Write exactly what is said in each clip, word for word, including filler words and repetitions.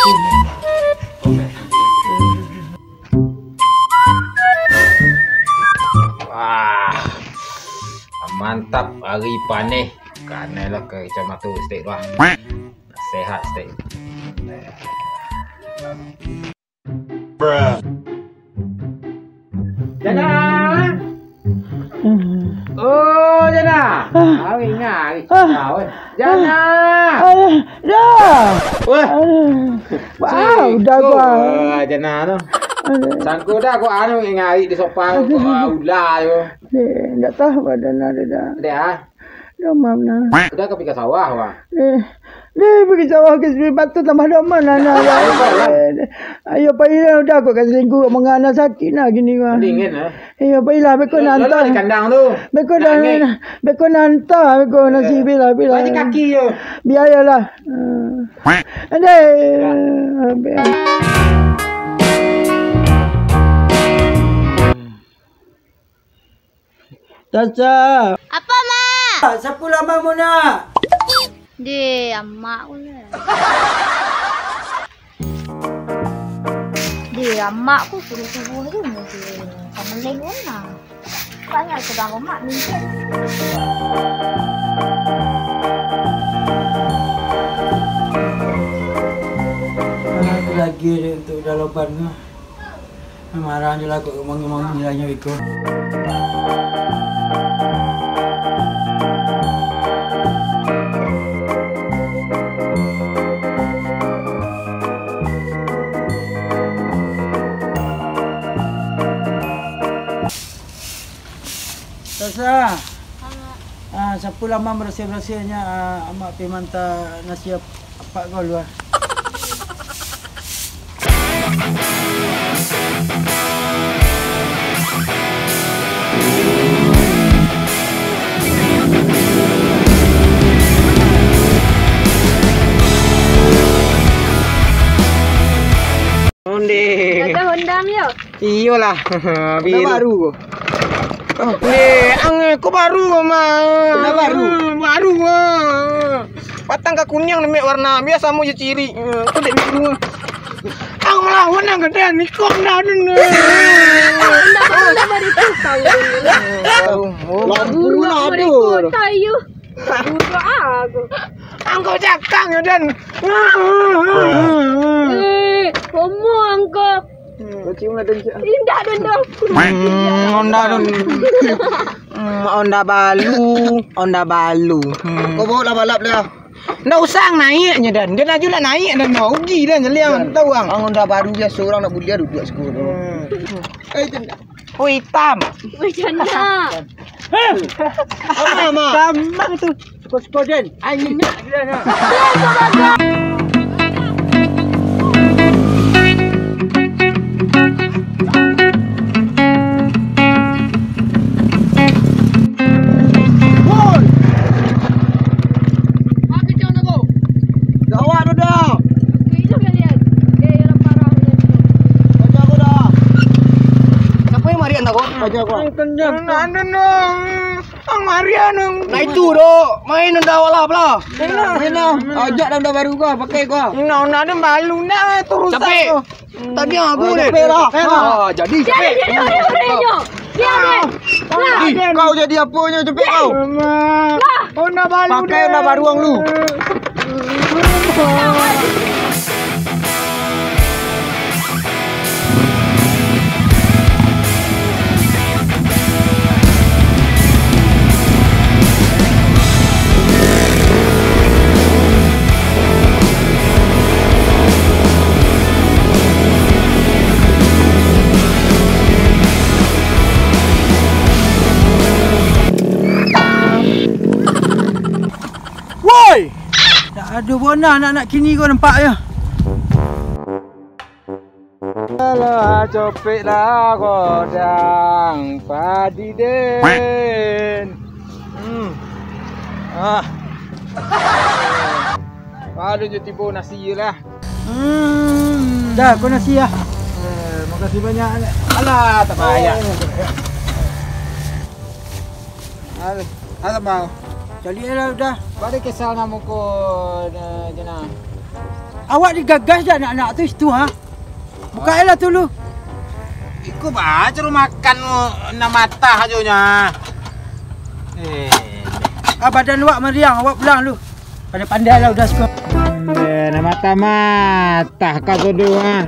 Wah, mantap, ari paneh. Kanai lah kacamata stek tu ah. Sehat stek. Jana! Oh, Jana! Ari ngari kau, eh. Jana! Alah, dah. Weh. Alah. Wah, udah gua. Ah, Jana tu. Alah. Sangko dah kau anu ngari di sofa kau, ah, ular tu. Eh, ndak tahu badan ada dah. Dah. Domam nah. Udah ka pi ka sawah, wah. Eh, deh, pi ka sawah ka sini, batu tambah domam nah, nah, nah. Ayo, pai lah, udah kok ka selingkuh, kok mangana sakit nah kini, wah. Mendingan, ah. Iyo, pai lah, beko nanta. Lalu di kandang tu. Beko nanta, beko nasi, pi lah, pi lah. Mati kaki yo. Biayolah. Eh. Adeh. Sasa. Apa, Mak? Sapu lamang mo nak. Deh, amak ko lah. Deh, amak ko suruh-suruh aja mo deh. Kameleng ko lah. Banyak sudah amak minta. Lagi untuk dalapan tu. Marah je lah kok manggil-manggil nilai nyo iko. Sasa. Ah, sapu lamang barasiah-barasiah nyo, ah, amak pai manta nasi apak ko lua. Onde. Gagah Honda yo. Iyolah. Honda baru ko. Oh, eh, ang, ko baru ko, Mak. Honda baru? Hmm, baru ko. Patang ka kuniang mek warna, bia samo jo ciri. Eh, ko dek biru. Ang malawan ang gadang, iko Honda tu. Honda, Honda baru tu kau. Baru. Oh, lampu lah ada. Kota yo. Budak aku. Angkau cakang yo, Dan. Eh, ngomong angkau. Indak, Dan, dah. Hmm, Honda, Dan. Hmm, Honda balu, Honda balu. Hmm. Kau bawa lah balap dah. Ndak usah naiak nyo, Dan. Dan aju lah naiak, Dan. Nah, rugi, Dan, jeliang. Tahu, ang. Ang Honda baru biaso urang nak buliah duduak siko tu. Hmm. Eh, Dan. Oh, itam. Weh, janda. Apa, Mak? Gampang tu. Suko-suko, Den. Ai, minyak dia, nah. Woi. Gawat tu dah. Baca aku dah. Siapa yang marian tak kau? Baca aku. Ang kenyang. Ang marian, ang. Nah, itu, dok. Main Honda awak lah, belah. Main lah. Ajak Honda baru kau, pakai kau. Nah, nah, dia malu, nah, tu rusak. Capek. Tadi yang aku ni. Capek lah. Ah, jadi. Jadi, jadi, jadi, jadi, jadi. Ih, kau jadi apanya, capek kau. Lah. Honda baru. Pakai Honda baru, ang lu. Woi! Tak ada bona anak-anak kini kau nampak je. Alah, copek lah godang padi den. Hmm. Ah. Baru je tibo nasi lah. Hmm. Dah, kau nasi lah. Eh, makasih banyak. Alah, tak payah. Oh. Alah, alah, mau. Cari lah udah. Pada kesal nak muka, eh, jenang. Awak digagas dek anak-anak tu situ, ha? Buka lah tu lu. Iko baco lu makan lu, nan matah ajo nyo. Eh. Ah, badan awak mariang, awak pulang lu. Pandai-pandai lah udah suko. Eh, nan matah-matah ka tu, ha.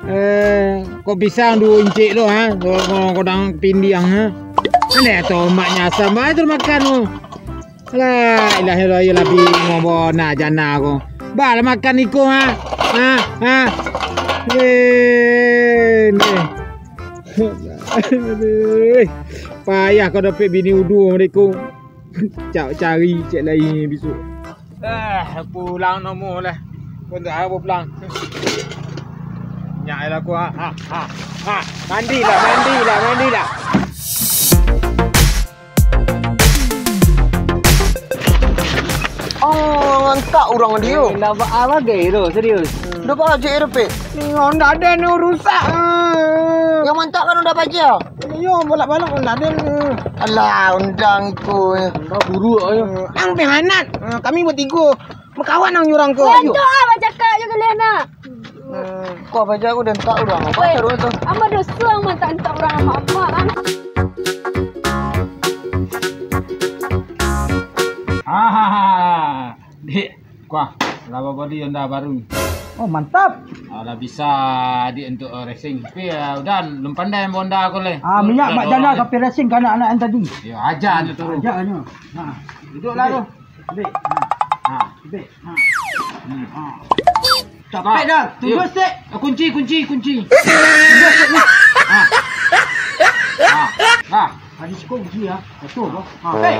Eh, kok pisang duo incik tu, ha? Ko-, ko-, kodang pindiang, ha? Pandai tombak nyasam bae tu makan tu. Lah, ilah, ilah, ilah, bingung bo nak jana ko. Balah makan iko, ha? Ha? Ha? Eh, ni. Aduh. Payah kau dapek bini udu mereka. Cak cari cek lain bisuak. Eh, pulang nomo lah. Kau tak apa pulang. Nyak lah kau, ha, ha, ha, ha. Mandi lah, mandi lah, mandi lah. Oh, ngantak urang dia. Eh, lah, ba-, ah, bagai tu, serius. Dah bajik dia, Pik. Ni Honda dia ni rusak. Yang mantap kan Honda Pajero? Iyo, balak-balak Honda dia ni. Alah, Honda iko. Honda buruk aja. Ang penghanat. Ah, kami bertiga. Bakawan ang nyurang ko. Weh, tu ah, bacakak je kalian nak. Kau apa aja aku dentak urang. Apa Weh, seru tu? Amat dosa ang mantak-antak urang amak-amak, ah. Hahaha. Dek, kuah, lah babali Honda baru. Oh, mantap. Alah bisa di untuk, eh, racing. Tapi, eh, udah, lum pandai Honda aku leh. Ah, minyak mak jana kapi racing ka anak-anak yang tadi. Yo, aja nyo tu. Aja nyo. Ha. Duduklah tu. Ambil. Ha. Ha. Ambil. Ha. Hmm. Ha. Capek dah. Tunduk sikit. Ah, kunci, kunci, kunci. Tunduk sikit ni. Ha. Ha. Ha. Ada sikit kunci ya. Betul, bro. Ha. Hei.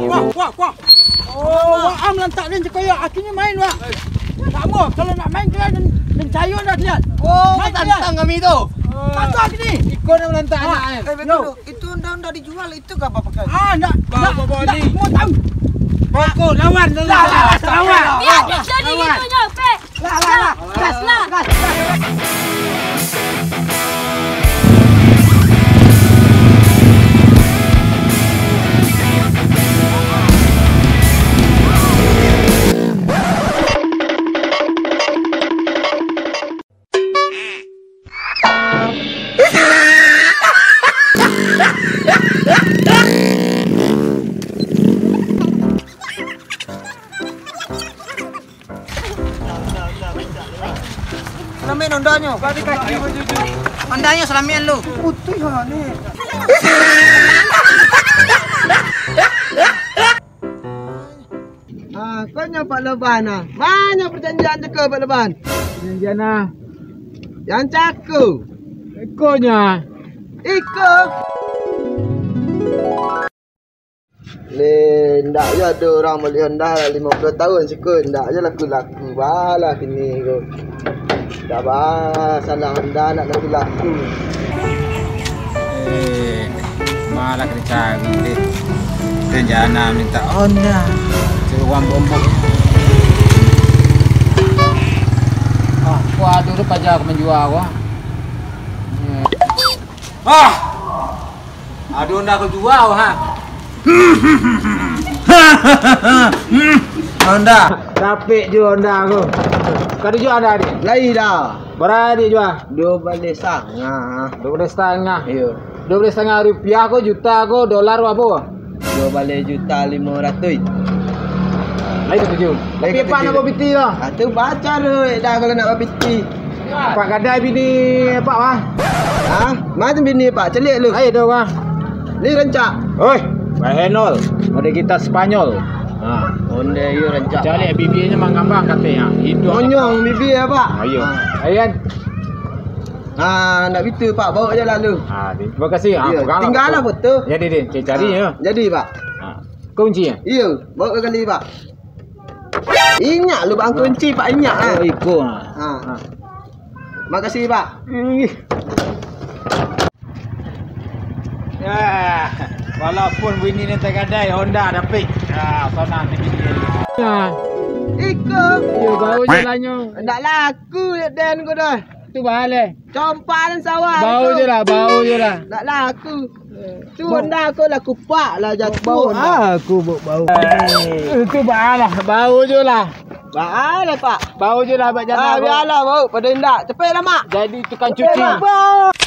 Wah, wah, wah, wah. Oh, wah, am lantak ni cikoyo. Akhirnya main, wah. Tak mau, kalau nak main kalian dan, dan cayo dah kalian. Oh, main kalian. Tantang kami tu. Tantang kini. Iko nak lantak anak, eh. Eh, betul. Itu Honda-Honda dijual, itu ka bapak pakai? Ah, ndak. Bawa, ndak, bawa ndak ni. Mau tahu. Bawa lawan, lawan. Lah, lah, lah, lawan. Biar dia jadi lawan. Itunya, Pek. Lah, lah, lah. Gas lah. Gas, gas. Salamaik Hondanyo. Hondanyo salamaik lu. Putuih ha ni. Ah, kau nyo Pak Leban ah. Banyak perjanjian cako Pak Leban. Perjanjian ah. Yang cako. Ikonyo. Iko. Leh, ndak jo ado urang bali Honda limo puluah taun siko, ndak jo laku-laku balah kini ko. Ndak ba, salah Honda ndak laku-laku. Eh, malah kena cari deh. Rencana minta Honda. Suruh uang bombok. Ah, kuat tu paja aku menjual wah. Ah! Ado Honda kau jual, ha? Honda. Dapek juo Honda aku. Kau jual Honda, Dik? Lai dah. Bara Dik jual? Duo baleh satangah. Duo baleh satangah? Iyo. Duo baleh satangah rupiah ko, juta ko, dolar ko apo? Duo baleh juta limo ratuih. Lai katuju. Lai katuju. Tapi apak nak bapiti lah. Ah, tu baca tu, dah kalau nak bapiti. Pak gadai bini Pak, wah. Hah? Macam bini Pak, caliak lu. Ai, dah, wah. Ni rancak. Oi, Bahenol. Ada kita Spanyol. Ha. Onde iyo rancak. Caliak bibirnya mangambang katanya. Hidup. Monyong bibir ya, Pak. Ayo. Ha. Ayan. Ha, nak bitu, Pak. Bawa je lalu. Ha, terima kasih. Ha, iya, tinggal lah foto. Jadi deh, cari-cari ya. Jadi, Pak. Ha. Kunci ya? Iya, bawa ke kali, Pak. Inyak lu bang kunci, Pak, inyak, ah. Oh, iko, ah. Ha. Ha. Makasih, Pak. Ih. Ya, walaupun bini ni tagadai, Honda dapik. Ya, sonang ni bini. Ya. Iko. Yo, baru jalannyo. Ndak laku ya, Den, ko dah. Tu baa lai. Compak nan sawah Bau tu. je lah, bau je lah. Nak laku. Tu Honda aku lah kupak lah jatuh. Bau Honda. aku bau bau. Itu baa lah, bau je lah. Baa lah, Pak. Bau je lah, bak Ah, jalan. biarlah bau pada indak. Cepatlah, Mak. Jadi tukang Cepatlah, cuci. Mak.